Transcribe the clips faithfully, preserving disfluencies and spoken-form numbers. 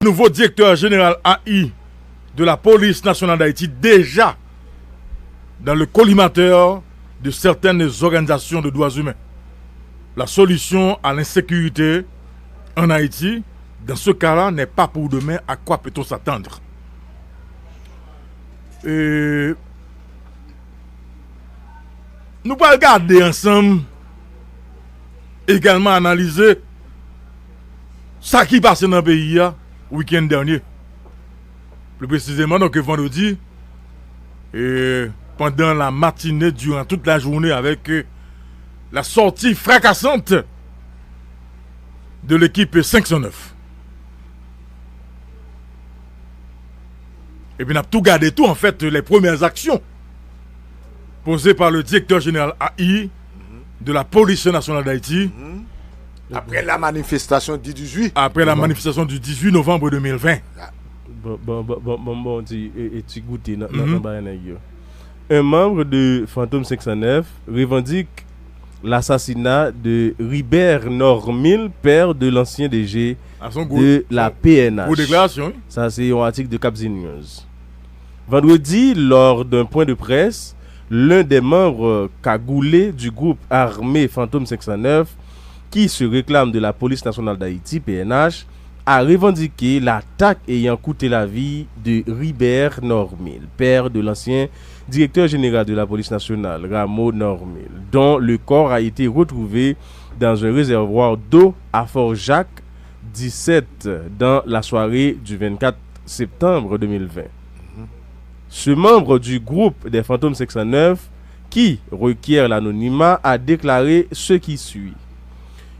Nouveau directeur général A I de la Police nationale d'Haïti, déjà dans le collimateur de certaines organisations de droits humains. La solution à l'insécurité en Haïti, dans ce cas-là, n'est pas pour demain. À quoi peut-on s'attendre? E nou pral gade ansanm, egalman analize sa ki pase nan peyi a wikenn dènye. Pli presizeman, donk, vandredi, e pandan la matinée, durant toute la journée, avec, euh, la sortie fracassante de l'équipe cinq cent neuf. Epi n ap tou gade tou, en fait, les premières actions posées par le directeur général A I de la Police nationale d'Haïti. Après la manifestation du dix-huit. Après la manifestation du dix-huit novembre deux mille vingt. Bon, bon, bon, bon, bon, bon, ti, e, e ti goute nan, nan, nan bagay nèg yo. Un membre de Fantôme cinq cent neuf revendique l'assassinat de Ribert Normil, père de l'ancien D G de la P N H. Sa se yon atik de Kabzi News. Vendredi, lors d'un point de presse, l'un des membres cagoulés du groupe armé Fantôme cinq cent neuf, qui se réclame de la Police nationale d'Haïti, P N H, a revendiqué l'attaque ayant coûté la vie de Ribert Normil, père de l'ancien directeur général de la police nationale, Rameau Normil, dont le corps a été retrouvé dans un réservoir d'eau à Fort Jacques dix-sept dans la soirée du vingt-quatre septembre deux mille vingt. Ce membre du groupe des Fantômes cinq cent neuf, qui requiert l'anonymat, a déclaré ce qui suit.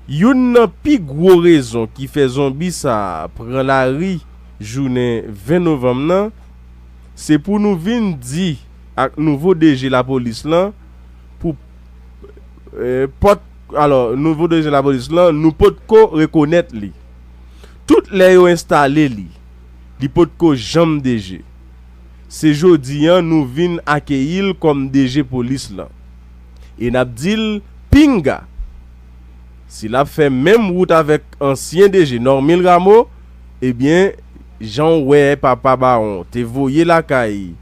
Youn nan pi gwo rezon ki fè zonbi sa a pran lari jounen ven novanm nan, se pou nou vin di ak nouvo D G lapolis lan pou, eh, pòt, alò, nouvo D G lapolis lan, nou potko rekonèt li. Tout lè yo enstale li, li potko janm D G. Se jodi an nou vin akeyi l kòm D G polis lan. E n ap di l, pinga! Si l ap fè menm wout avèk ansyen D G Normil Rameau, ebyen, jan w wè papa Bawon te voye lakay,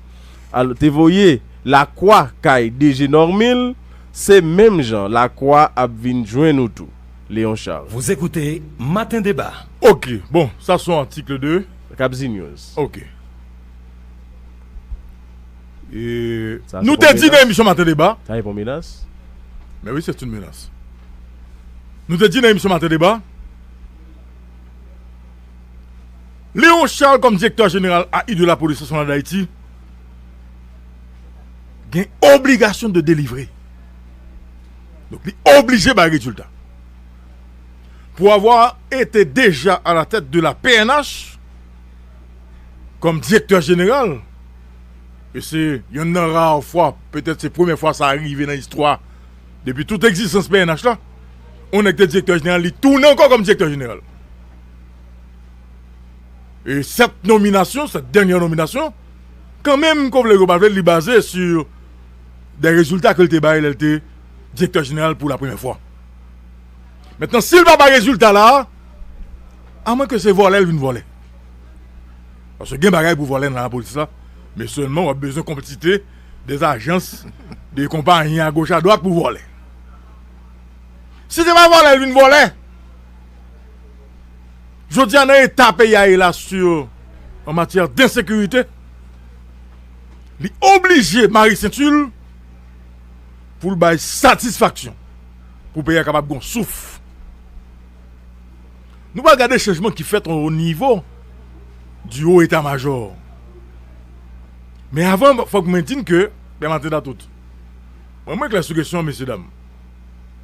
al-, te voye lakwa kay D G Normil, se menm jan lakwa ap vin jwenn ou tou. Léon Charles. Vous écoutez Matin Débat. Ok, bon, sa se yon atik de Kabzi News. Ok. E nou te di nan emisyon Matin Débat. Sa se yon menas? Men wi, se yon menas. Nou te di nan emisyon Matin Débat, Léon Charles, kòm direktè jeneral A I de la Police Nationale d'Haïti, gen obligasyon de delivre. Donk, li oblije bay rezilta. Pour avoir été déjà à la tête de la P N H, comme directeur général, e se yonn nan ra fwa, petèt se premyè fwa sa rive nan istwa, depi tout egzistans P N H la, yon nèg te direktè jeneral, li tounen ankò kòm direktè jeneral. E sèt nominasyon, sèt dènye nominasyon, kanmenm, ke w vle ke w pa vle, li baze sur des résultats ke l te bay lè l te direktè jeneral pour la première fois. Mentnan, si l pa bay rezilta la, amwen ke se vòlè l vin vòlè. Paske gen bagay pou vòlè nan lapolis la, men sèlman w ap bezwen konplisite de ajans, de konpayi agoch adwat pou vòlè. Si se pa vòlè l vin vòlè, jodi a nan eta peyi a ye la sur, an matyè densekirite, li oblije mare senti l pou l bay satisfaksyon, pou peyi a kapab gon souf. Nou pral gade chanjman ki fèt o nivo di wo eta majò. Men avan, fòk mwen di n ke, bèl maten a tout. Mwen, mwen klè sou kesyon, mesye dam.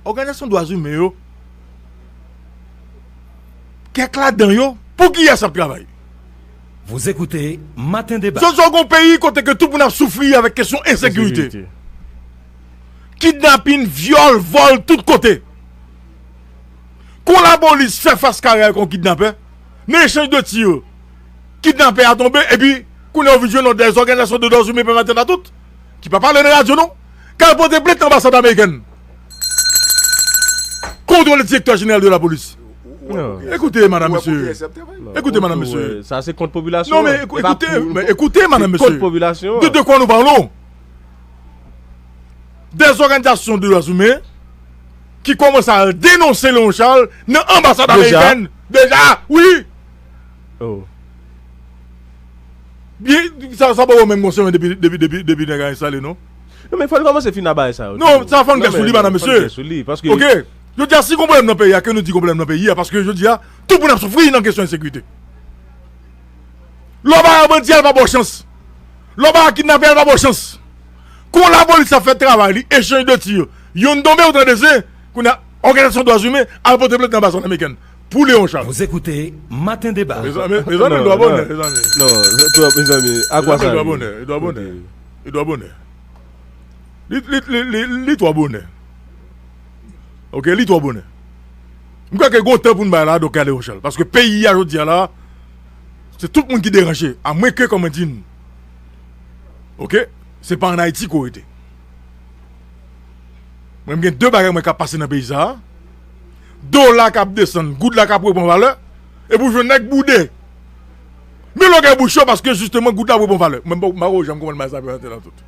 Òganizasyon dwa imen yo, kèk ladan yo, pou kiyès y ap travay? Vous écoutez Matin Débat. Jodi a, w gon peyi kote ke tout moun ap soufri avèk kesyon ensekirite. Ensekirite. Kidnapin, vyòl, vòl, tout kote. Kon lapolis fè fas kare ak yon kidnapè, nan echanj de tir, kidnapè a tonbe, epi kounye a w vin jwenn yon dèzòganizasyon de dwa imen pèmèt a tout, ki pa pale nan radyo non, k al pote plent nan anbasad amerikèn kont le directeur général de la police. Non. Écoutez, madame, monsieur. Écoutez, madame, monsieur. Sa se kont popilasyon an. Non, mais écoutez, mais écoutez, madame, monsieur. Kont popilasyon an. De, de quoi nous parlons? Des organisations de droits humains qui commencent à dénoncer Léon Charles dans l'ambassade américaine. Déjà, oui. Oh. Bien, sa, sa pa menm konsènan depi, depi, depi, depi nèg a enstale, non? Non, men fò n kòmanse fin a bagay sa yo. Non, sa fò n gen sou li, madame, monsieur. Fò n gen sou li, paske... Ok. Yo di a si gon pwoblèm nan peyi a, ke nou di gon pwoblèm nan peyi a, paske yo di a, tout moun ap soufri nan kesyon ensekirite. Lè w pa bandi a, l pa ba w chans. Lè w pa kidnapè a, l pa ba w chans. Kon lapolis ap fè travay li, echanj de tir, youn tonbe, ou tande se, kounye a, òganizasyon dwa imen al pote plent nan anbasad amerikèn pou Léon Charles. Vous écoutez Matin Débat. Mezanmi, mezanmi, li dwa bonè, mezanmi. Non, mezanmi, a kwa sa li dwa bonè, li dwa bonè. Li dwa bonè. Li, li, li, li, li twò bonè. Ok, li twò bonè. M kwè ke gon tan pou n bay la, doktè Léon Charles. Paske peyi a jodi a la, se tout moun ki deranje. Amwenke, kòman di n, ok, se pa ann Ayiti ke w rete. Mwen, m gen de bagay mwen k ap pase nan peyi sa a. Dola k ap desann, goud la k ap reprann valè, epi w jwenn nèg boude. Men longè bouch yo, paske jisteman goud la reprann valè. Mwen, m pa, m pa ko janm konprann bagay sa, prezante nan tout.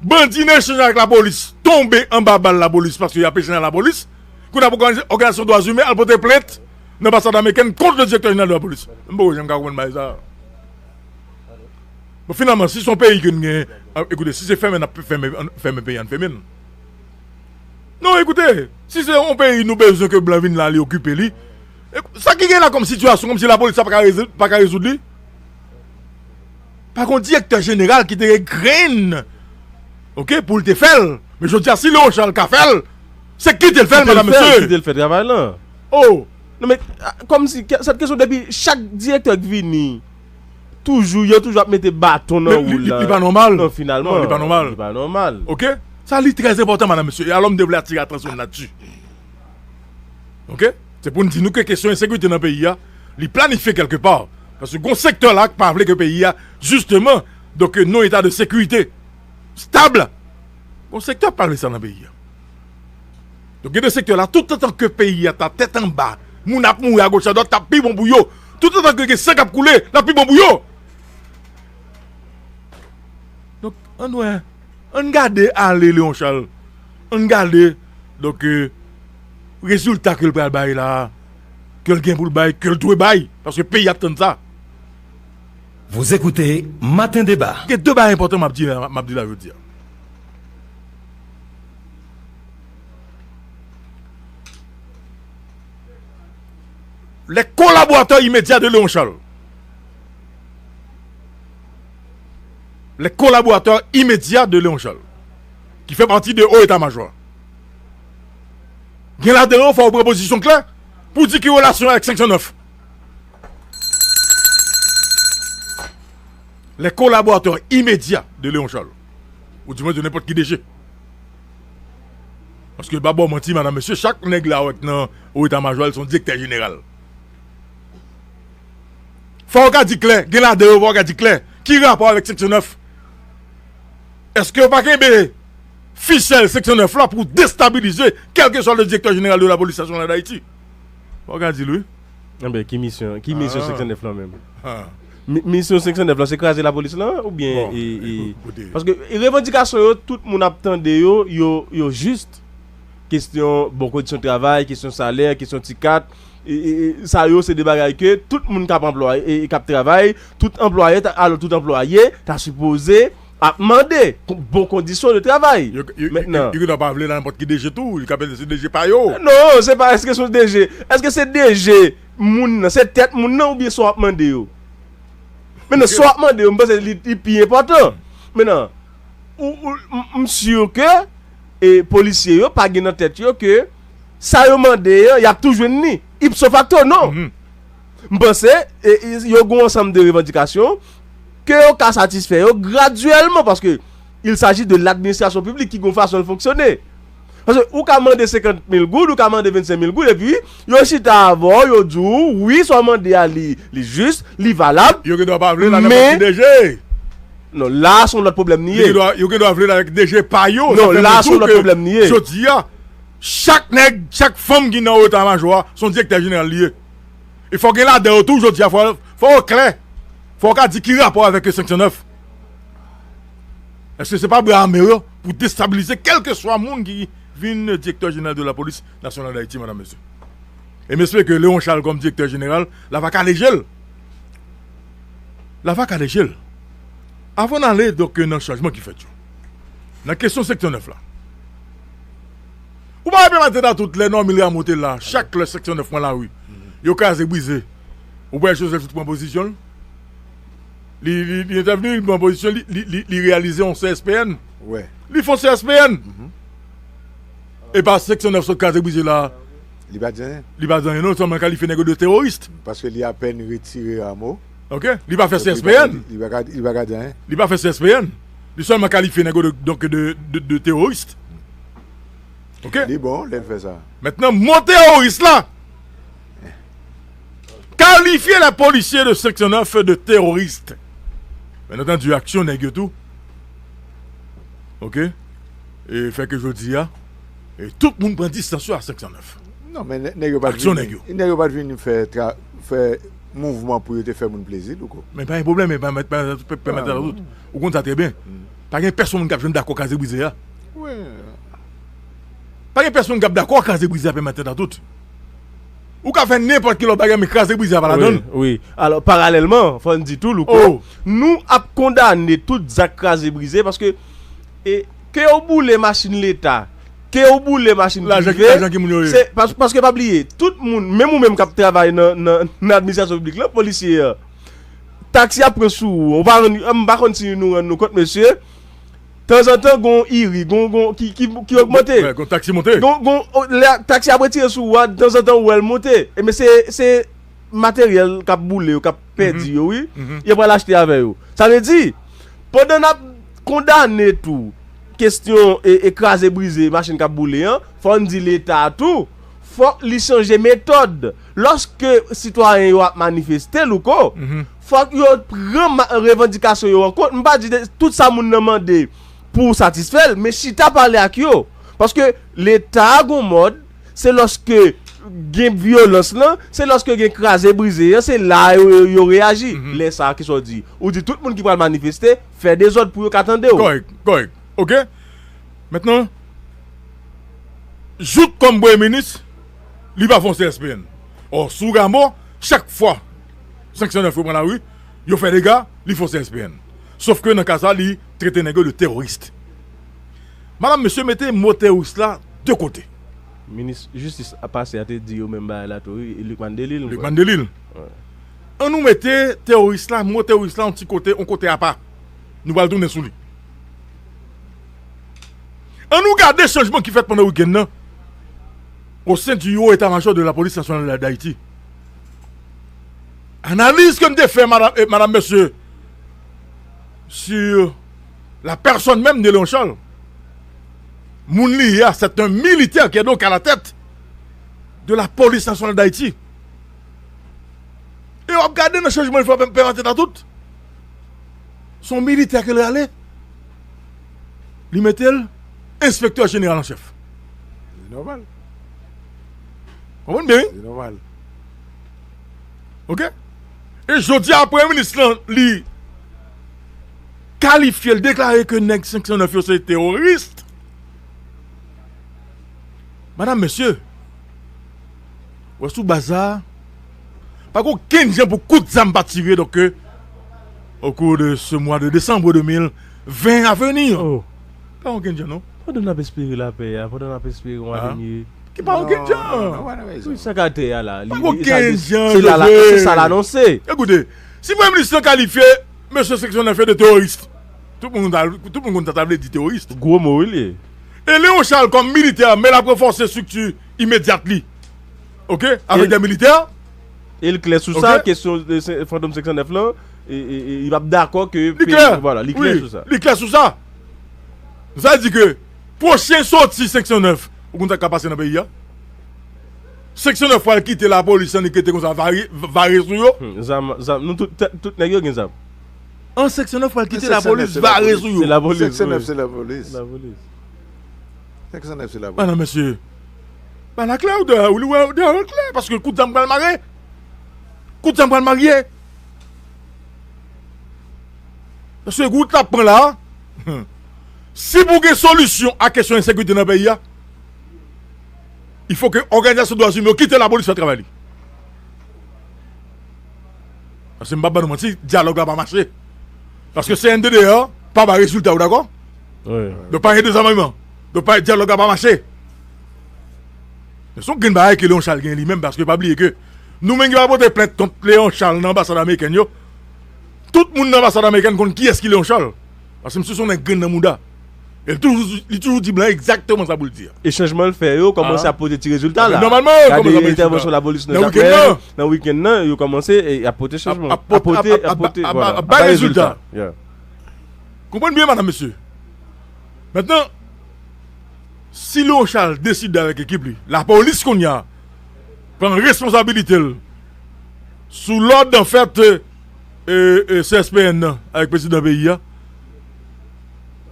Bandi nan echanj avèk lapolis, tonbe anba bal lapolis, paske y ap echanj ak lapolis. Kounye a pou òganize, òganizasyon dwa imen al pote plent nan anbasad amerikèn kont le direktè jeneral de la polis. M pa ko janm ka konprann bagay sa. Bon, finalman, si se yon peyi ke n gen, a, ekoute, si se fèmen n ap fèmen, ann fèmen peyi a, ann fèmen l. Non, ekoute, si se yon peyi nou bezwen ke blan vin la, li okipe li, e, sa ki gen la kòm sitiyasyon, kòmsi lapolis la pa ka rezoud, pa ka rezoud li? Pa gen yon direktè jeneral ki te gen grenn, ok, pou l te fè l. Men jodi a, si Léon Charles ka fè l, se kite l fè l, madam, mesye. Kite l fè travay lan. Oh! Non, men, a, kòmsi, ke, sèt kesyon depi chak direktè k vini, toujou, yo toujou ap mete baton nan wou l la. Li pa nòmal. Non, finalman. Non, li pa nòmal. Li pa nòmal. Ok? Sa, li trè enpòtan, madam, mesye. E alò, m te vle atire atansyon n ladsi. Ok? Se pou n di nou ke kesyon ensekirite nan peyi a, li planifye kèlkepa. Paske gon sektè la k pa vle ke peyi a, jisteman, donk, nan yon eta de sekirite stab. Gon sektè k pa vle sa nan peyi a. Donk, gen de sektè la, tout antan ke peyi a ta tèt anba, moun ap mouri agoch adwat, t ap pi bon pou yo. Tout antan ke gen san k ap koule, l ap pi bon pou yo. Donk, ann wè, ann gade ale Léon Charles. Ann gade, donk, e, rezilta ke l pral bay la, ke l gen pou l bay, ke l dwe bay, paske peyi ap tann sa. Vous écoutez Matin Débat. Gen de bagay enpòtan m ap di la, m ap di la jodi a. Les collaborateurs immédiats de Léon Charles. Les collaborateurs immédiats de Léon Charles, ki fè pati de haut état-major. Gen ladan yo, fò yo pran pozisyon klè pou di ki relasyon avèk senk san nèf. Les collaborateurs immédiats de Léon Charles. Ou di mwen de nenpòt ki D G. Paske pa ba w manti, madam, mesye, chak nèg la ou wè k nan haut état-major, se yon direktè jeneral. Fò w ka di klè, gen ladan yo, fò w ka di klè. Ki rapò avèk senk san nèf? Èske yo pa kenbe fichèl senk san nèf la pou destabilize kèlkeswa le directeur général de la police nationale d'Haïti? Fò w ka di l, wi. Enben, ki misyon, ki misyon senk san nèf lan menm? Mi-, misyon senk san nèf lan, se kraze lapolis lan, oubyen... Bon, e, e, koute. Paske e revandikasyon yo, tout moun ap tande yo, yo, yo jis. Kesyon bon kondisyon travay, kesyon salè, kesyon ti kat, e, e, e, sa yo se de bagay ke tout moun k ap anplwaye, e, e k ap travay, tout anplwaye, ta, alò tout anplwaye ta sipoze ap mande kon-, bon kondisyon de travay. Yo, yo, yo, mentnan, yo, yo pa vle la nenpòt ki D G tou, li ka pete se D G pa yo. Non, se pa èske se D G. Èske se D G moun nan, se tèt moun nan oubyen sa w ap mande yo? Mentnan, sa w ap mande yo, m panse li, li pi enpòtan. Mentnan, ou, ou, m, m si ke, e, polisye yo pa gen nan tèt yo ke sa yo mande an, y ap tou jwenn li. Ipso facto, non. M panse, e, e, yo gen yon ansanm de revandikasyon ke yo ka satisfè yo gradyèlman, paske il s'agit de l'administration publique ki gen yon fason l fonksyone. Paske ou ka mande senkant mil goud, ou ka mande vennsenk mil goud, epi yo chita avè w, yo di w, wi, sa w mande a, li, li jis, li valab. Yo gen dwa pa vle l avèk D G. Non, la, se yon lòt pwoblèm li ye. Yo gen dwa, yo gen dwa vle l avèk D G pa yo. Non, la, se yon lòt pwoblèm li ye. Jodi a, Chak nèg, chak fanm ki nan eta majò a, se yon direktè jeneral li ye. E fò gen ladan yo tou, jodi a, fò, fò yo klè. Fò yo ka di ki rapò avèk senk san nèf. Èske se pa bra ame yo pou destabilize kèlkeswa moun ki vin direktè jeneral de la polis nasyonal d Ayiti, madam, mesye? E m espere ke Léon Charles kòm direktè jeneral, l ava kale je l. L ava kale je l. Avan n ale, donk, nan chanjman ki fèt yo. Nan kesyon seksyon nèf la. Ou pa wè Pè Mateta tout lè Normil Rameau te la, chak lè seksyon nèf pran lari. Yo kraze brize. Ou wè Joseph Jouthe pran pozisyon l? Li, li, li entèvni, li pran pozisyon, li, li, li, li reyalize yon C S P N. Wè. Li fè yon C S P N. E pa seksyon nèf sot kraze brize la. Li pa di anyen. Li pa di anyen, non, sèlman kalifye nèg yo de teworis. Paske li apèn retire Rameau. Ok? Li pa fè C S P N. Li pa ka, li pa ka di anyen. Li pa fè C S P N. Li sèlman kalifye nèg yo de, donk, de, de, de teworis. Ok? Li bon, lè l fè sa. Mentnan, mo teworis la, kalifye lè polisye de seksyon nèf de teworis. Byen antandi, aksyon nèg yo tou. Ok? E fè ke jodi a, e tout moun pran distans yo a seksyon nèf. Non, men nè- nèg yo pa t Aksyon vini, nèg yo. Nèg yo pa t vini fè tra- fè mouvman pou yo te fè moun plezi, Louko. Men pa gen pwoblèm, men pa mèt pa mèt pa mèt ou konn sa trè byen. Pa gen pèsonn moun k ap janm dakò kraze brize a. Wi. Pa gen pèsonn k ap dakò kraze brize a, pèmèt tèt a tout. Ou ka fè nenpòt ki lòt bagay, men kraze brize a pa ladan l. Wi, wi. Alò, paralèlman, fò n di tou, Louko, nou ap kondane tout zak kraze brize, paske, e, ke w boule machin Leta, ke w boule machin prive, se, pas- paske pa bliye, tout moun, menm ou menm k ap travay nan, nan, nan administrasyon piblik la, polisye a, taksi ap pran sou ou, ou pa rann, m pa konn si nou rann nou kont, mesye, tanzantan, gon iri, gon, gon, ki, ki, ki ogmante. Gon, gon taksi monte. Gon, gon, o, lè taksi ap retire sou ou a, tanzantan, ou wè l monte. E men se, se materyèl k ap boule yo, k ap pèdi yo, wi. Yo pral achte avè yo. Sa vle di, pandan n ap kondane tou kesyon e, e kraze brize machin k ap boule an, fò n di Leta a tou, fòk li chanje metòd. Lòske sitwayen yo ap manifeste, Louko, fòk yo pran ma- revandikasyon yo an kont. M pa di de- tout sa moun nan mande pou satisfè l, men chita pale ak yo. Paske Leta a gon mòd, se lòske gen vyolans lan, se lòske gen kraze brize an, se la yo, yo, yo reyaji. Lè sa a, kisa w di? Ou di tout moun ki pral manifeste, fè dezòd pou yo ka tande w. Kòrèk, kòrèk. Ok? Mentnan, Jouthe kòm premye minis, li pa fè yon C S P N. Ò, sou Rameau, chak fwa senk san nèf yo pran lari, yo fè dega, li fè yon C S P N. Sòf ke nan ka sa, li trete nèg yo de teworis. Madam, mesye, mete mo teworis la de kote. Minis jistis a pase a te di yo menm bagay la tou, wi, Lucmane Delille. Lucmane Delille. Wi. An nou mete teworis la, mo teworis la, yon ti kote, yon kote apa. Nou pral tounen sou li. An nou gade chanjman ki fèt pandan wikenn nan au sein du haut état-major de la police nationale d'Haïti. Analiz ke m te fè, madam, eh, madam, mesye, sur la personne même de Léon Charles. Moun li ye a, c'est un militaire qui est donc à la tête de la police nationale d'Haïti. E w ap gade nan chanjman li fè pèmèt a tout. Se yon militè ke l rale. Li mete l enspektè jeneral an chèf. Li nòmal. Konprann byen, wi? Li nòmal. Ok? E jodi a, premye minis lan, li kalifye l, deklare ke nèg senk san nèf yo se teworis. Madam, mesye, w wè sou baz sa a, pa gen okenn jan pou kout zam pa tire, donk, euh, au cours de ce mois de décembre deux mille vingt à venir. Oh. Pa gen okenn jan, non. Pandan n ap espere lapè a, pandan n ap espere yon avni. Ki pa gen okenn jan. Wi, sa k atè a la. Pa gen okenn jan, se la, la, se sa l anonse. Ekoute, si premye minis lan kalifye mesye senk san nèf yo de teworis, tout moun konn sa, tout moun konn sa sa vle di teworis. Gwo mo, wi, li ye. E Léon Charles kòm militè, men l ap ranfòse estrikti imedyat li. Ok? Avèk de militè. E l klè sou sa, kesyon de se- Fantom senk san nèf lan, e, e, e, li p ap dakò ke... Li klè. Vwala, li klè sou sa. Li klè sou sa. Sa vle di ke pwochen sòti senk san nèf, ou konn sa k ka pase nan peyi a? Senk san nèf pral kite lapolis an, li kite konsa vare, vare sou yo. Hmm, zam, zam, nou tout, tout nèg yo gen zam. An senk san nèf pral kite lapolis vare sou yo. Se lapolis, wi. Senk san nèf se lapolis. Lapolis. Senk san nèf se lapolis. Ah non, mesye. Pale klè, ou dèyè, ou wè, ou dèyè klè, paske kout zam pral mare. Kout zam pral marye. Paske wout l ap pran la, si pou gen solisyon a kesyon ensekirite nan peyi a, il faut que òganizasyon dwa imen yo kite lapolis fè travay li. Paske m p ap ba nou manti, dyalòg la pa mache. Paske C N D D A pa bay rezilta, ou dakò? Donk pa gen dezamèyman. Donk pa, dyalòg la pa mache. Men se yon grenn bagay ke Leon Charles gen li menm, paske pa bliye ke nou menm ki pa pote plent kont Leon Charles nan anbasad amerikèn yo, tout moun nan anbasad amerikèn konn kiyès ki Leon Charles. Paske misye se yon nèg grenn nan mouda. E li toujou, li toujou di blan egzakteman sa pou l di a. E chanjman l fè yo kòmanse ap pote ti rezilta la. Nòmalman, yo kòmanse ap pote rezilta. Gade entèvansyon lapolis nan Jakmèl, nan wikenn nan, yo kòmanse e ap pote chanjman. Ap pote, ap pote, ap bay rezilta. Konprann byen, madam, mesye. Mentnan, si Leon Charles deside avèk ekip li, lapolis kounye a pran responsabilite l sou lòd, anfèt, e, e, C S P N nan avèk prezidan peyi a,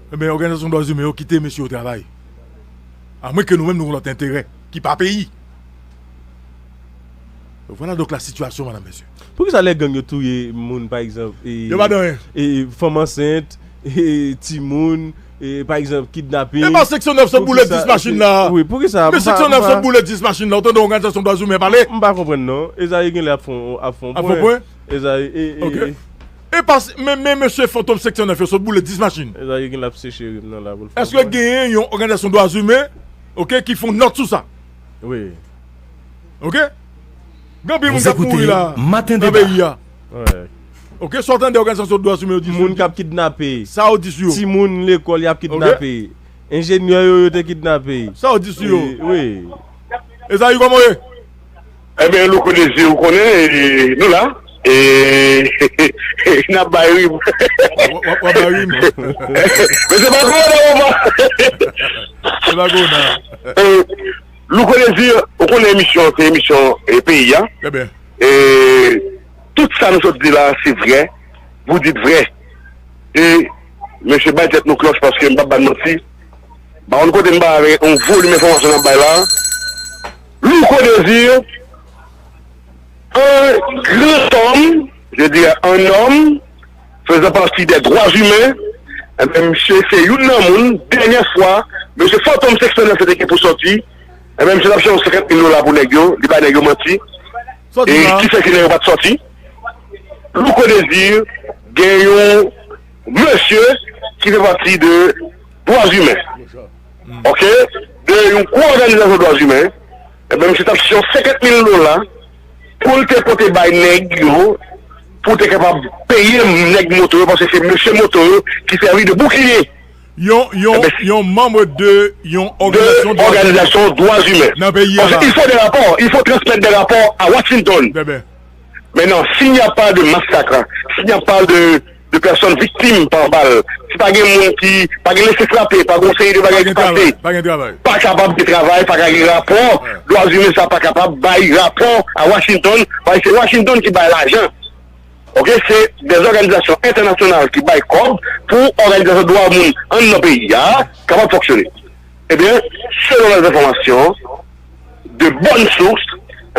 ebyen, òganizasyon dwa imen yo kite mesye yo travay. Amwen ke nou menm nou gen lòt enterè ki pa peyi. Vwala donk la sitiyasyon, madam, mesye. Poukisa lè gang yo touye moun, pa egzanp, e, yo pa di anyen, e, fanm ansent, e, timoun, e, pa egzanp, kidnaping? E pa seksyon nèf sot boule dis machin la? Wi, poukisa? Men seksyon nèf sot boule dis machin la, ou tande òganizasyon dwa imen pale? M pa konprann non. Ezayi genlè ap fè yon, ap fè yon pwen. Ezayi, e, e, e pa, men, men mesye fantom seksyon nèf yo sot boule dis machin. Ezayi genlè ap seche rim nan la pou l fè yon pwen. Èske genyen yon òganizasyon dwa imen, oke, ki fè yon nòt sou sa? Wi. Oke? Gen anpil moun k ap mouri la nan peyi a. Oke, sa w tande òganizasyon dwa imen yo di sou moun k ap kidnape. Sa w di sou yo? Timoun lekòl y ap kidnape. Enjenyè yo, yo te kidnape. Sa w di sou yo? Wi. Ezayi, kòman w ye? Ebyen, Louko Dezi, ou konnen, e, nou la. E, n ap bay rim. W ap bay rim. Men se pa gwo nan moman. Se pa gwo nan. Louko Dezi, ou konnen emisyon an, se emisyon, e, peyi a. E tout sa nou sot di la, se vrè. Vous dites vrai. E mesye bay tèt nou klòch paske m p ap ba n manti. M pa konn kote m ba avèk yon volim enfòmasyon n ap bay la. Louko Dezi, un grand homme, je dirais un homme, faisant partie des droits humains, ebyen, misye se youn nan moun, dènyè fwa, mesye Fantom seksyon nèf te gen pou sòti, ebyen, misye t ap chèche yon senkant mil dola pou nèg yo, li bay nèg yo manti. E ki fè ke nèg yo pa t sòti? Louko Dezi gen yon mesye ki fè pati de dwa imen. Oke? De yon gwo òganizasyon dwa imen. Ebyen, misye t ap chèche yon senkant mil dola pou l te pote bay nèg yo, pou te kapab peye nèg moto yo, paske se mesye moto yo ki sèvi de boukilye. Yon, yon, yon manm de yon òganizasyon dwa imen nan peyi a la. Parce qu'il faut des rapports, il faut transmettre des rapports à Washington. Maintenant, s'il n'y a pas de massacre, s'il n'y a pas de, de personnes victimes par balle, si pa gen moun ki, pa gen lese frape, pa gen yon seri de bagay ki pase, pa kapab gen travay, pa ka gen rapò, dwa imen sa pa kapab bay rapò a Washington, paske se Washington ki bay lajan. Oke, se de òganizasyon entènasyonal ki bay kòb pou òganizasyon dwa moun anndan peyi a kapab fonksyone. Ebyen, selon lèzenfòmasyon de bòn sous,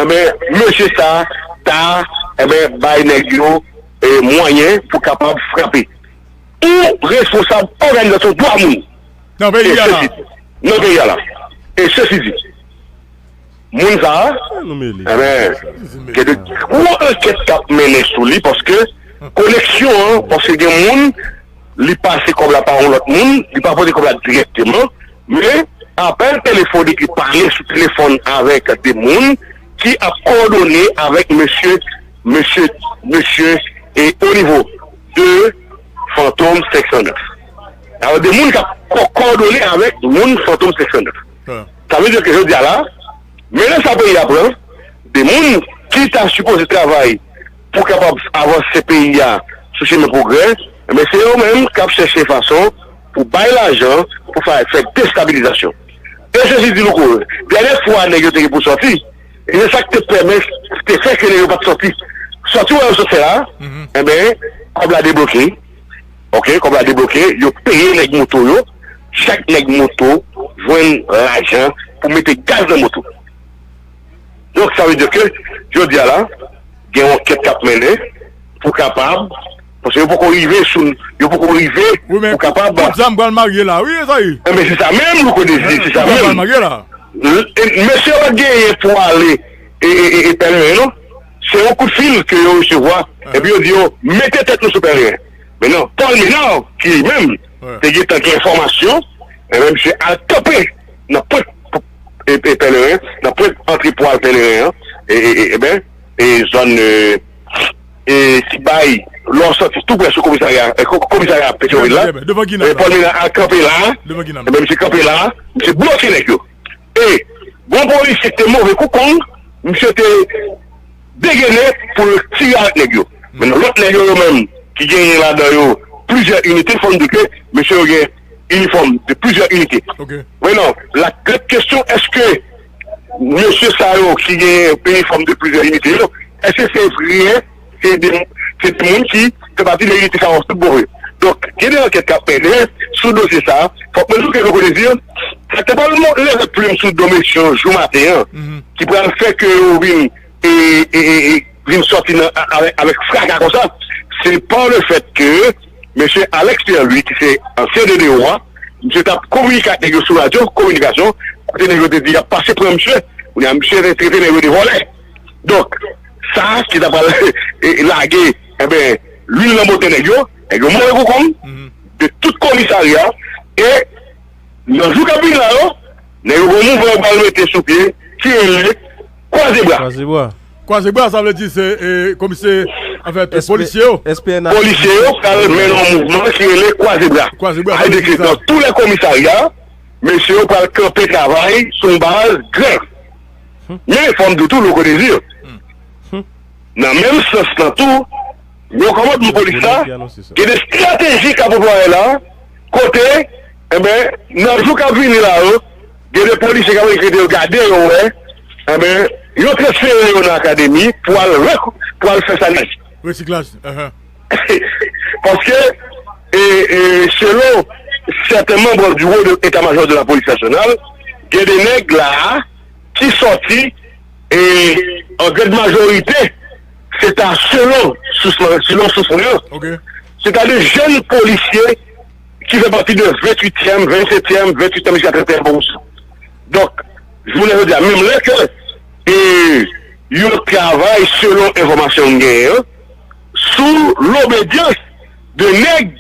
ebyen, mesye sa ta, ebyen, bay nèg yo, e, mwayen pou kapab frape yon responsab òganizasyon dwa moun nan peyi a la. Nan peyi a la. E sesi di, moun sa a, enben, gen de gwo ankèt k ap mennen sou li, paske koneksyon an, paske gen moun, li pase kòb la pa yon lòt moun, li pa pote kòb la dirèkteman, men apèl telefonik, li pale sou telefòn avèk de moun ki ap kowòdone avèk mesye, mesye, mesye, e o nivo de Fantom senk san nèf. Alò, de moun k ap ko-, kowòdone avèk moun Fantom senk san nèf. Sa vle di ke jodi a la, mennen sa peyi a pran, de moun ki ta sipoze travay pou kapab avanse peyi a sou chemen pwogrè, men se yo menm k ap chèche fason pou bay lajan, pou fè, fè destabilizasyon. E sesi di nou kou, dènyè fwa nèg yo te gen pou sòti, e se sa k te pèmèt, te fè ke nèg yo pa t sòti. Sòti w wè yo sot fè la, enben, kòb la debloke. Oke, kòb la debloke, yo peye nèg moto yo, chak nèg moto jwenn lajan pou mete gaz nan moto. Donk, sa vle di ke, jodi a la, gen yon ankèt k ap mennen pou kapab, paske yo poko rive sou, yo poko rive Wi, men pou kapab. Kout zam pral marye la, wi, sa ye. Enben, se sa menm, Louko Dezi, se sa Kout zam pral menm. Marye la. E mesye yo pa t genyen pou ale e, e, e, e pèleren, non. Se yon kout fil ke yo resevwa, epi yo di yo, mete tèt nou sou pèleren. Men non, Paul Menard, ki li menm, Wi. Te gen tan gen enfòmasyon, enben, misye al kanpe nan pwent e, e pèleren, nan pwent antre pou al pèleren an, e, e, e, enben, e zòn, e, e, ti bay, lè w sòti tou prè sou komisarya, e, ko- komisarya Petyonvil la, Devan Ginab e la. Paul Menard al kanpe la, Devan Ginab. enben, misye kanpe la, misye bloke nèg yo. E, bon polisye ki te move kou kong, misye te degene pou l tire avèk nèg yo. Men lòt nèg yo, yo menm, ki genyen ladan yo plizyè inite, fò n di ke mesye yo gen inifòm de plizyè inite. Ok. Men non, la grande question, èske mesye sa yo ki gen inifòm de plizyè inite yo, èske se vre, se de, se de moun ki fè pati de inite sa yo tout bon vre? Donk, gen de ankèt k ap mennen sou dosye sa a. Fòk mwen di w ke Louko Dezi, sa te pral leve plim sou do mesye yo jou maten an, ki pral fè ke yo vin e, e, e, e vin sòti nan, a- avèk, avèk fraka konsa, se pa le fèt ke mesye Alex Pierre Louis, ki se ansyen D D O a, misye t ap kominike ak nèg yo sou radyo kominikasyon, kote nèg yo te di y ap pase pran misye, kounye a misye te trete nèg yo de vòlè. Donk, sa ki ta pral e, lage, enben, lwil nan bote nèg yo, nèg yo move kou kong, de tout komisarya, e nan jou k ap vini la yo, nèg yo gon mouvman yo pral mete sou pye, ki rele Kwaze Bra. Kwaze bra. Kwaze bra, sa vle di se e, komisè, anfèt, polisye yo. S P N H. Polisye yo pral mennen yon mouvman ki rele Kwaze Bra. Kwaze bra, Sa vle di ke nan tou lè komisarya, mesye yo pral kanpe travay sou yon baz grèv. Men fò m di w tou, Louko Dezi, nan menm sans lan tou, yon kòmandman polis la, gen de estrateji k ap anplwaye la, kote, enben, nan jou k ap vini la yo, gen de polisye k ap rekrite yo, gade yo wè, enben, yo transfere yo nan akademi pou al rek- pou al fè sa nèg. Resiklaj. Ahan. Paske, e, e, selon sèten manm du wo de eta majò de la polis nasyonal, gen de nèg la ki sòti, e an grand majorite, se ta selon sous mwen, selon sous mwen an, Ok. se ta de jèn polisye ki fè pati de venntuityèm, vennsetyèm, venntuityèm jiska trannteyen pwomosyon. Donk, jounen jodi a, menm lè ke e, yo travay selon enfòmasyon m genyen an, sou lobedyans de nèg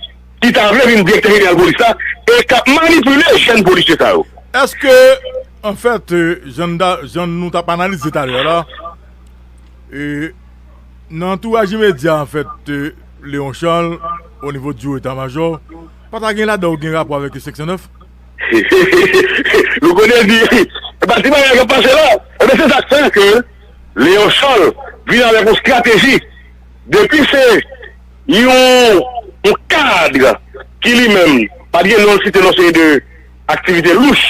ki ta vle vin direktè jeneral polis la e k ap manipile jèn polisye sa yo. Èske, anfèt, e, jan, n da- jan nou t ap analize talè a la, e, nan antouraj imedya, anfèt, e, Léon Charles, o nivo du wo eta majò, pa ta gen ladan yo gen rapò avèk senk san nèf? Nou konnen di, e pa ti bagay k ap pase la. Ebyen, se sa k fè ke Léon Charles vin avèk yon estrateji. Depi se yon, yon kad ki li menm pa t gen non l site nan seri de aktivite louch,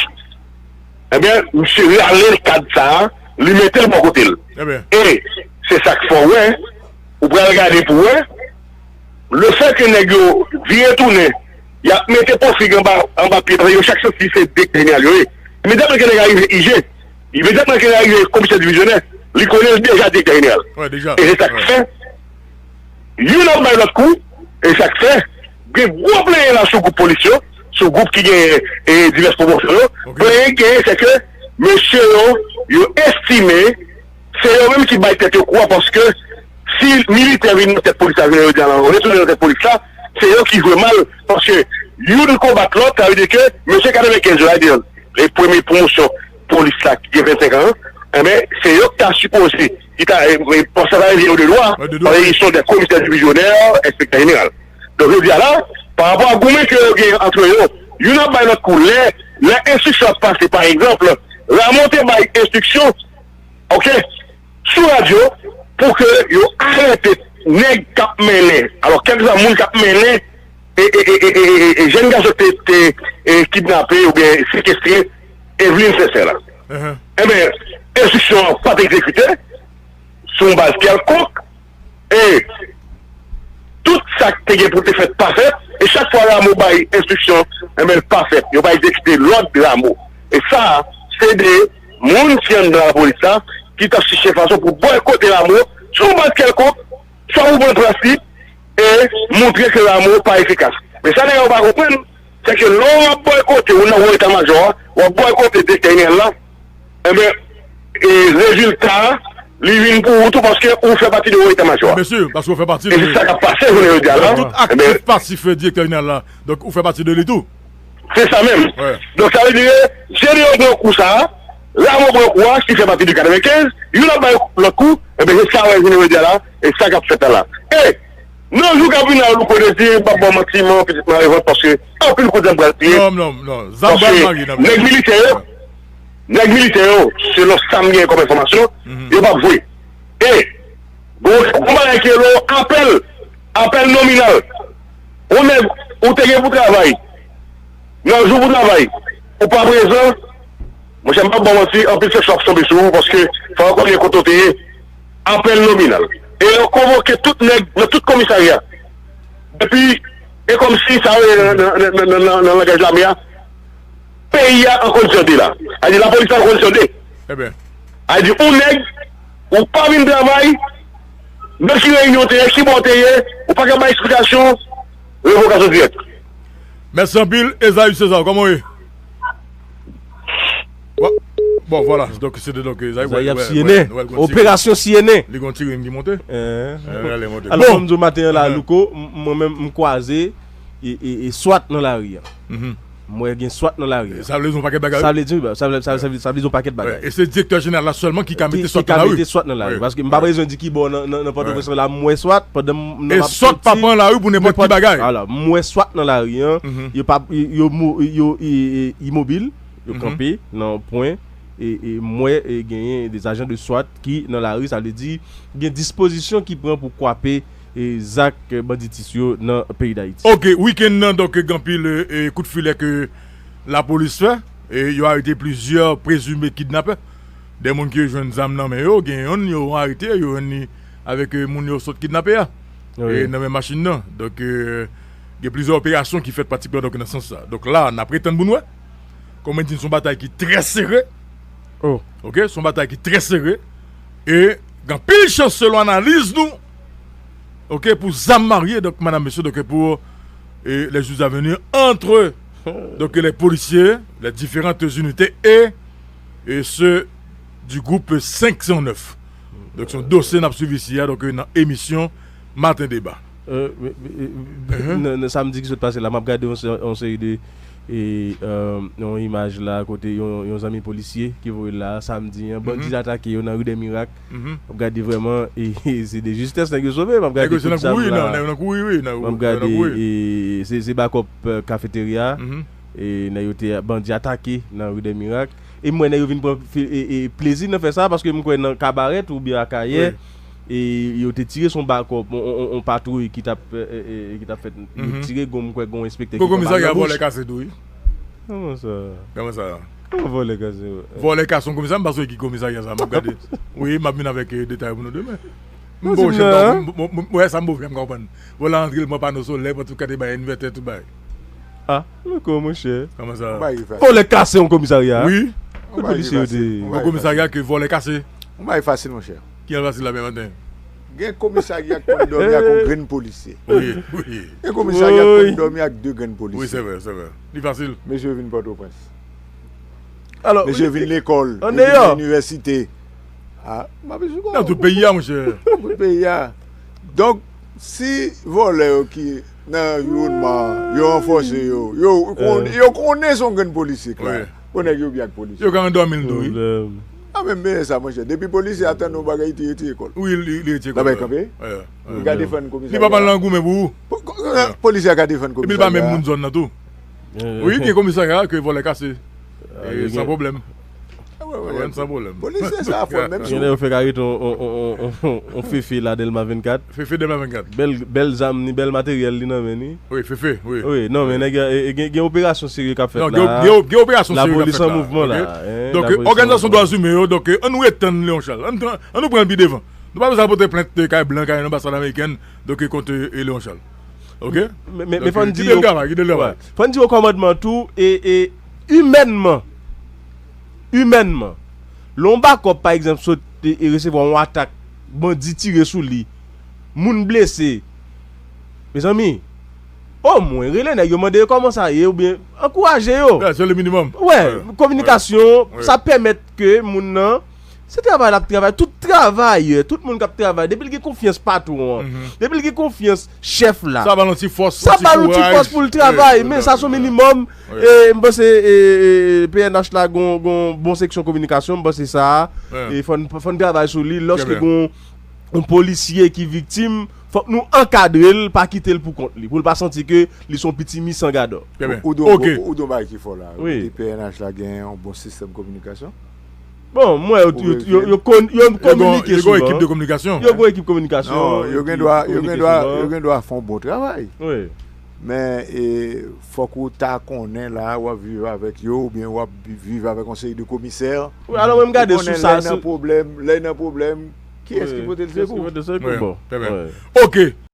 ebyen, misye rale kad sa a, li mete l bò kote l. Ebyen. E se sa k fè w wè, ou pral gade pou wè, lefètke nèg yo vire tounen, y ap mete pwofig anba, anba pye, paske yo chak santi se direktè jeneral yo ye. Imedyatman ke nèg la rive I G, imedyatman ke nèg la rive komisè divizyonè, li konnen l deja direktè jeneral. Wi, deja. E se sa k fè, youn ap bay lòt kou, e sa k fè, gen gwo plenyen la sou gwoup polis yo, sou gwoup ki gen e, divès pwomosyon yo. Plenyen ki genyen, se ke mesye yo, yo estime se yo menm ki bay tèt yo kou a, paske si militè vin nan tèt polis la, jounen jodi a la, retounen nan tèt polis la, se yo ki jwe mal, paske youn konbat lòt, sa vle di ke mesye katrevenkenz yo la, e premye pwomosyon polis la ki gen vennsenk an, enben, se yo ki ta sipoze, ki ta, e, e, paske sa vle di yo de lwa, paske ils sont des commissaires divisionnaires, enspektè jeneral. Donk, jodi a la, pa rapò a goumen ke yo gen antre yo, youn ap bay lòt kou. Lè, lè enstriksyon ap pase, pa egzanp, Rameau te bay enstriksyon, oke, sou radyo, pou ke yo arete nèg k ap mennen, alò, kèlkeswa moun k ap mennen e, e, e, e, e, e, e jèn gason te, te e, kidnape oubyen sekestre Eveline Sincère la. Enben, enstriksyon an pa t egzekite sou yon baz kèlkonk, e tout sa k te gen pou te fèt pa fèt, e chak fwa Rameau bay enstriksyon, enben, l pa fèt. Yo pa egzekite lòd Rameau. E sa, se de moun ki anndan lapolis la, ki t ap chèche fason pou bòykote Rameau sou yon baz kèlkonk, sa pou pran plas li e montre ke Rameau pa efikas. Men sa nèg yo pa konprann, se ke lè w ap bòykote, ou nan wo eta majò a, w ap bòykote direktè jeneral la, enben, e rezilta a, li vin pou ou tou paske ou fè pati de wo eta majò a. Byen si, paske ou fè pati de. E se sa k ap pase jounen jodi a la. Tout aktif pasif direktè jeneral la. Donk, ou fè pati de li tou. Se sa menm. Donk, sa vle di, Jedeon pran kou sa a, Rameau pran kou a, ki fè pati de katrevenkenz, youn ap bay lòt kou, enben, se sa w wè jounen jodi a la, e sa k ap fèt la la. E, nan jou k ap vini la, Louko te di, m p ap ba w manti, m ap pitit mare vant, paske anpil kout zam pral tiye. Non, non, non, zam pral marye nan nèg militè yo, nèg militè yo, selon sa m gen kòm enfòmasyon, yo p ap jwe. E, gon, gon bagay ki rele apèl, apèl nominal. Ou nèg, ou te gen pou travay, nan jou pou travay, ou pa prezan, monchè, m p ap ba w manti, anpil sanksyon ap tonbe sou ou, paske fò yo konnen kote w te ye. Apèl nominal. E yo konvoke tout nèg nan tout komisarya. Epi, e kòmsi sa yo ye nan, nan, nan, nan, nan, nan langaj lame a, peyi a an kondisyon de la. A di lapolis la an kondisyon de. Ebyen. A di, ou nèg, ou pa vin travay, nan ki reyinyon w te ye, ki bò w te ye, ou pa ka bay eksplikasyon, revokasyon dirèk. Mèsi anpil, Esaü Cesar, kòman w ye? Bon, bon, vwala, donk, se te donk, Esaü, Esaü ap siye nen. Operasyon siye nen. Li gon ti rim ki monte. Eh. Eh, li monte. Alò, bon, kòm m di w maten an la, Louko, m, mwen menm, m kwaze e, e, e swat nan lari a. M wè gen swat nan lari a. Sa vle di yon pakèt bagay. Sa vle di, sa vle, sa vle, sa vle di yon pakèt bagay. E se direktè jeneral la sèlman ki ka mete swat nan lari. Ki ka mete swat nan lari. Paske m pa bezwen di ki bò nan, nan, nan Pòtoprens la m wè swat pandan m, nan m ap sòti. E swat pa pran lari pou nenpòt ki bagay. Alò, m wè swat nan lari an. Yo pa, yo, yo mo-, yo, i, i, imobil. Yo kanpe nan pwen. E, e m wè, e genyen de ajan de swat ki nan lari. Sa vle di, gen dispozisyon ki pran pou kwape e zak banditis yo nan peyi Dayiti. Ok, wikenn nan, donk, gen anpil, e, kout filè ke lapolis fè, e yo arete plizyè prezime kidnapè. De moun ki jwenn zam nan men yo, gen yonn yo arete, yo jwenn li avèk, e, moun yo sot kidnape a. E nan men machin nan. Donk, e, gen plizyè operasyon ki fèt pratikman, donk, nan sans sa. Donk la, n ap ret tann pou n wè. Kòm mwen di, se yon batay ki trè sere. Ok, se yon batay ki trè sere. E gen anpil chans, selon analiz nou, ok, pou zam marye, donk, madam, mesye, donk, pour, e, les jours à venir, entre, donk, les policiers, les différentes unités et, et ceux du groupe cinq cent neuf. Donk, se yon dosye n ap swiv isi a, donk, nan emisyon Maten Deba. Euh, nan, nan samdi ki sot pase la, m ap gade yon se-, yon seri de, e, euh, yon imaj la, kote yon, yon zanmi polisye ki voye l la, samdi an, bandi atake yo nan ri dè Mirak. M ap gade vrèman, e, e, se de jistès nèg yo sove, m ap gade kout zam la. M ap gade, e, se, se bakòp, euh, kafeterya. E nèg yo te, bandi atake nan ri dè Mirak. E m wè nèg yo vin pran fi-, e, e, plezi nan fè sa, paske m kwè nan Kabarèt oubyen Akayè, e yo te tire sou yon bakòp, on, on, on, on patwouy ki t ap, e, e, e, ki t ap fèt. Yo tire, gon, m kwè gon enspektè ki pran bal nan bouch. Komisarya vòlè kase tou, wi. Kòman sa? Kòman sa? Kòman vòlè kase, wi? Vòlè kase yon komisarya, m pa sonje ki komisarya sa, m ap gade. Wi, m ap vin avèk, e, detay pou nou demen. M bon, chèf, m, m, m, m, wè sa m bon fè, m konprann. Vòlè antre, l pran pano solè, pran tout kate bay, envètè, tout bay. Ah, Louko, monchè. Kòman sa? Vòlè kase yon komisarya. Wi. Kote polisye yo te ye? Yon komisarya ke vòlè kase. Yon bagay fasil, monchè. Ki an fasil la, men maten? Gen komisarya k konn dòmi ak yon grenn polisye. Wi, wi. Gen komisarya k konn dòmi ak de grenn polisye. Wi, se vre, se vre. Li fasil. Mesye vin Pòtoprens. Alò, mesye vin lekòl, yo vin inivèsite. Ah, m ap esplike w. Nan tout peyi a, monchè. Tout peyi a. Donk, si vòlè yo ki nan anviwònman an, yo ranfòse yo, yo, yo konnen se yon grenn polisye klè. Bon, nèg yo byen ak polisye. Yo ka andòmi l tou, wi. Ah, men, men sa, monchè. Depi polisye a tande yon bagay, li te retire kò l. Wi, li, li retire kò l. L ap kanpe. Li ka defann komisarya. Li pa pral nan goumen pou ou. Polisye a ka defann komisarya. Epi l pa menm moun zòn nan tou. Wi, gen komisarya ke vòlè kase. San pwoblèm. San pwoblèm. Polisye sa fò menm. Gen lè yo fèk arete on, on, on, on, on, on Fefe la, Dèlma vennkat. Fefe Dèlma vennkat. Bèl, bèl zam ni, bèl materyèl li nan men ni. Wi, Fefe, wi. Wi, non, men nèg, e, e, gen, gen operasyon serye k ap fèt la. Non, gen, gen, gen operasyon serye k ap fèt la. Lapolis an mouvman la. Donk, òganizasyon dwa imen yo, donk, ann ret tann Léon Charles. Ann, ann nou pran l pi devan. Nou pa bezwen al pote plent, e, kay blan, kay anbasad amerikèn, donk, e, kont, e, Léon Charles. Ok? Men, men, men fò n di yo, kite l travay, kite l travay. Fò n di yo kòmandman tou, e, e, imènman, imènman, lè yon bakòp, pa egzanp, sot te resevwa yon atak, bandi tire sou li, moun blese. Mezanmi, omwen rele nèg yo, mande yo kòman sa ye, oubyen ankouraje yo. Yeah, c'est le minimum. Wè, kominikasyon, sa pèmèt ke moun nan, se travay l ap travay, tout travayè, tout moun k ap travay, depi l gen konfyans patwon an, depi l gen konfyans chèf la, Sa ba l yon ti fòs, sa yon ti ba l yon ti kouraj. Fòs pou l travay, men sa se yon minimòm. Wi. E m panse e, e, e, P N H la gon, gon bon seksyon kominikasyon, m panse sa. Wi. E fò n, fò n travay sou li. Lòske Trè byen. Gon yon polisye ki viktim, fòk nou ankadre l, pa kite l pou kont li, pou l pa santi ke li se yon piti misan gadò. Trè byen. Ou di yon Ok. bon- ou di yon bagay ki fò la. Wi. Ou di P N H la gen yon bon sistèm kominikasyon. Bon, mwen, yo, Ou yo, verifye. Yo, yo, kon- yo Yo gon- kominike yo gon ekip souvan. De kominikasyon. Yo gon ekip kominikasyon. Non, yo gen ki dwa, yo gen kominike dwa, souvan. Yo gen dwa fè yon bon travay. Wi. Men e, fòk ou ta konnen la, w ap viv avèk yo, oubyen w ap viv avèk yon seri de komisè. Wi, alò, mwen, m gade Ou konnen sou sa, lè nan sou- pwoblèm, lè nan pwoblèm, ki es ki Wi. pote l Ki es ki sekou? pote l sekou? Wi, Bon. trè byen. Wi. Ok.